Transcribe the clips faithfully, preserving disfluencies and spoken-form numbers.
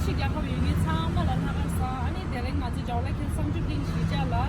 ཕྱི་རྒྱལ་ཁབ་ཡོད་མཁན་ཚང་མ་ལ་ལྷག་དཀར་བཟང་། ཨ་ནི་དེ་རིང་ང་ཚོ་ཇོ་ལ་ཁེལ་བསམ་འགྲུབ་གླིང་གཞིས་ཆགས་ལ་ཨ་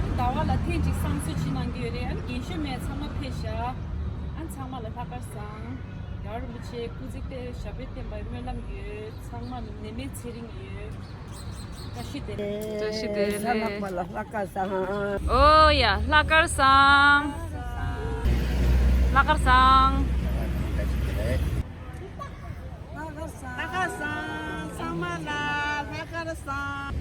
ནི་ཟླ་བ་ལ་ཐེངས་གཅིག་བསང་གསོལ་བྱེད་གནང་གི་ཡོད་རེད། ཨ་ནི་རྒན་གཞོན་མའི་ཚང་མ་ཕེབས་ཤག་ཨ་ནི་ཚང་མ་ལ་ལྷག་དཀར་བཟང་། རྒྱལ་བ་རིན་པོ་ཆེ་སྐུ་ཚེ་བརྟན། ཞབས་པད་བརྟན་པའི་སྨོན་ལམ་ཡོད། ཚང་མ་ནད་མེད་ཚེ་རིང་ཡོད། བཀྲ་ཤིས་བདེ་ལེགས། བཀྲ་ཤིས་བདེ་ལེགས། ལྷག་པ་ལ་ལྷག་དཀར་བཟང་། ཨོ་ཡ། ལྷག་དཀར་བཟང་། ལྷག་དཀར་བཟང་། ལྷག་དཀར་བཟང་། ཚང་མ་ལ་ལྷག་དཀར་བཟང་།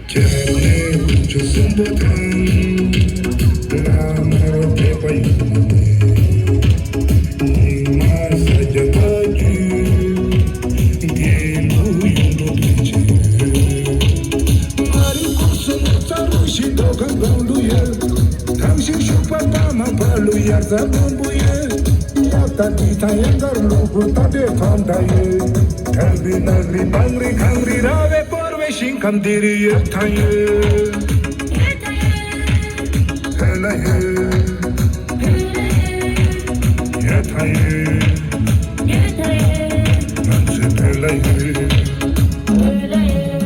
ཁྱེད་ནི་ཆུ་སྲིན་པོ་དང་། རང་ངར་ཕེབས་པ་ཡིན་ནས། ཉི་མ་ས་རྒྱ་ཐག་རྒྱུད། དགེ་ལུགས་ཡོངས་འགྲོ་དོན་ཆེན་ཡོད། མ་རིག་ཁུག་སུ་ནགས་ཚལ་རུ་ཞིག་རྡོ་ཁང་གང་དུ་ཡོད། ཐང་ཞིག་ཤུག་པ་པ་མ་ཕ་ལུ་ཡར་ས་མང་པོ་ཡོད། ཡབ་དང་འདི་དང་ཡང་གར་ལུག་གུ་ད་དེ་ཐང་ད་ཡོད། ཐང་རི་ནགས་རི་སྤང་རི་གངས་རི་ར་བས་བསྐོར་བའི་ཞིང་ཁམས་འདི་རུ་ཡོད་ཐང་ཡོད། ཡོད་ཐང་ཡོད། ཡོད་ལ་ཡོད། ཡོད་ཐང་ཡོད། ཡོད་ཐང་ཡོད། ང་ཚོའི་བོད་ལ་ཡོད། བོད་ལ་ཡོད།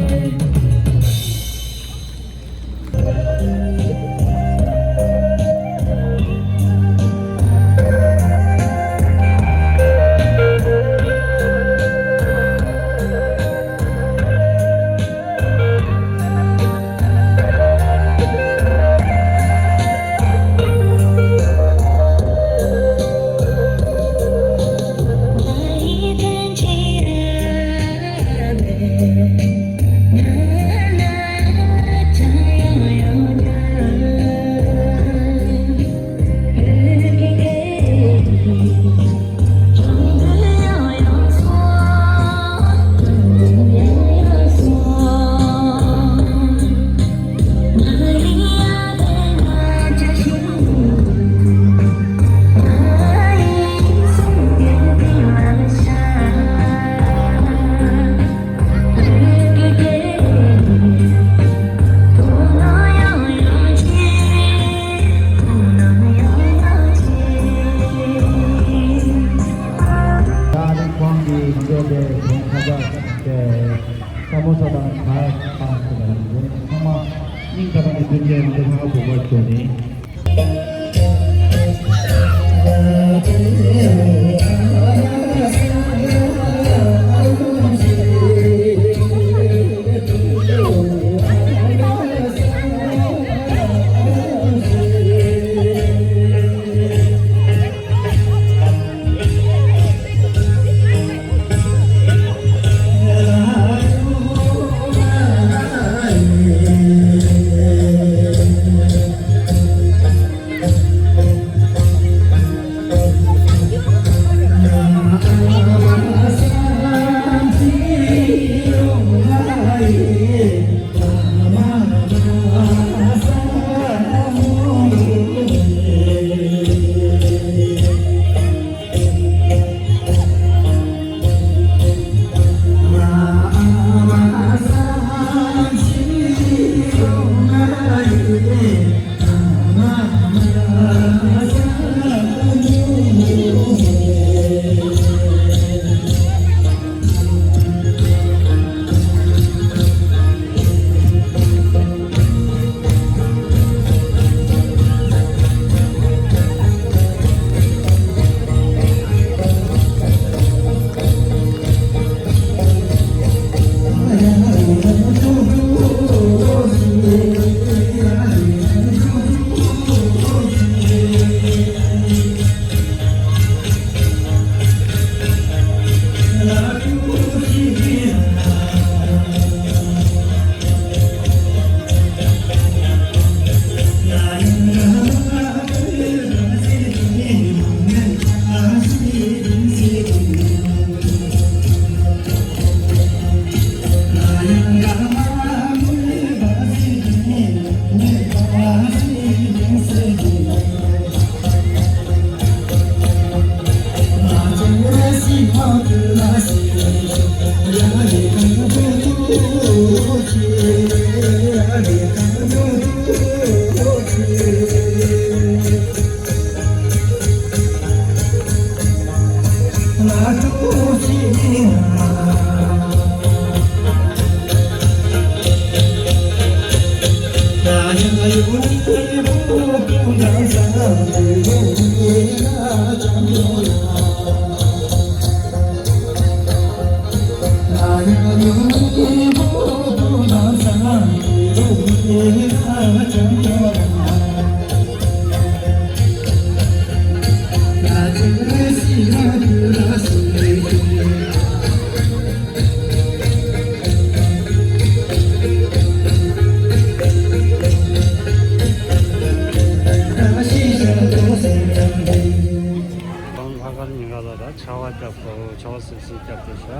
ཉིན་ག་ལ་ར་ཆར་པ་བརྒྱབ་གོ་ཆར་པ་སིབ་སིབ་བརྒྱབ་དེ་ཤ།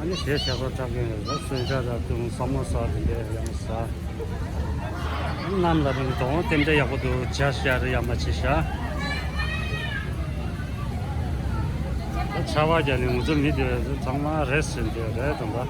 ཨ་ནི་ཞེས་བྱ་བ་སྐྲག་གིན་ཡོད་ལ་སོན་ཆ་ར་དུང་ས་མོ་ས་དེ་འདྲ་ཡང་ས། གནམ་ལ་རིང་དོང་དེ་འདྲ་ཡག་པོ་འདུག་ཇ་ཤ་རེ་ཡག་མ་ཆེ་ཤ། ཆར་པ་བརྒྱབ་ནས་ང་ཚོ་མི་དེ་ཚང་མ་རེ་ཟིན་དེ་རེད་དམ་པ།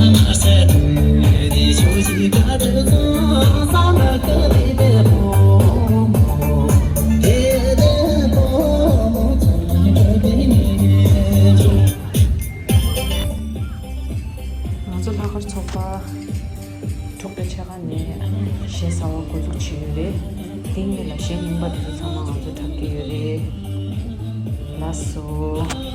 ང་ཚོ་ལྷག་དཀར་ཚོགས་པ་འབྲུག་པའི་ཆེ་ཁ་ནས་གཞས་ཟ་བ་འགོ་འཛུགས་བྱས་ཡོད་རེད། དེ་སྔོན་ལ་གཞས་རྙིང་པ་དེ་ཚོ་ཚང་མ་ང་ཚོ་འཁྲབ་ཀྱི་ཡོད་རེད། ལགས་སོ།